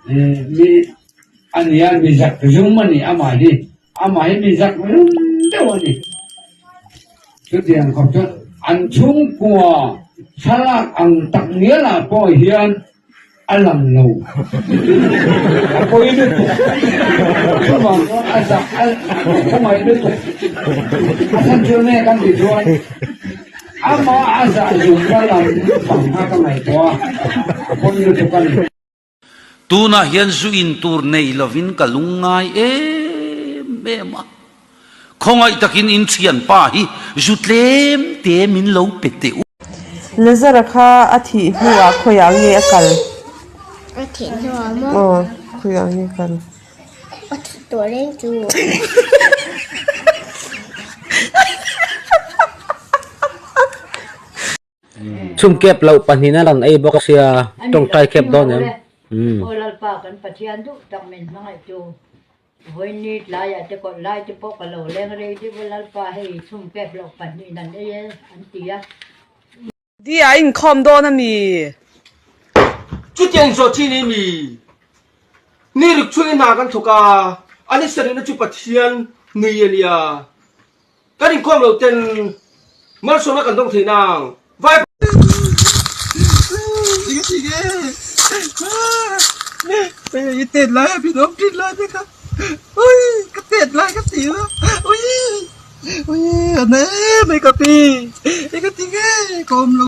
Mi a nia, mi zak zum a ni amah hi, amah hi mi zak zum deuh a ni. Chutiang khawp chuan an chhungkua thlalak ang tak ngialah pawh hian a lang lo. A pawi lutuk. Chuvang chuan a zak a khawngaih lutuk. A chhan chu nge kan tih chuan amah a zah zumna lam pang kha ka ngaihtuah a, a pawi lutuk a ni. Tunah hian zu in tur nei lovin ka lung ngai em em a, khawngaih takin in thianpa hi zu tlem te min lo pe teh u. Lazara kha a thih hnuah khawiah nge a kal? A thih hnuah maw? Aw, khawiah nge a kal? A thih tawh reng chu. Chhum kep loh pahnihin a rawn ei bawk sia, tawngtai kep dawn em? Umm. Aw Lalpa kan Pathian duh tak min hmangaih chu vawiin tlaiah te kawt lai te pawh ka lo leng rei deuh a Lalpa hei chhum kep loh pahnihin an ei e an ti a. Di a inkhawm dawn a mi? Chutiang zawh chi ni mi? Ni ruk chhungin hna kan thawk a, a ni sarihna chu Pathian nui a nia. Kan inkhawm loh ten malsawmna kan dawng thei nang. Vai. I tet lai a min awm thin lai te kha ui ka tet lai ka ti a ui ui a na em mai ka pi i ka ti nge ka awm lo.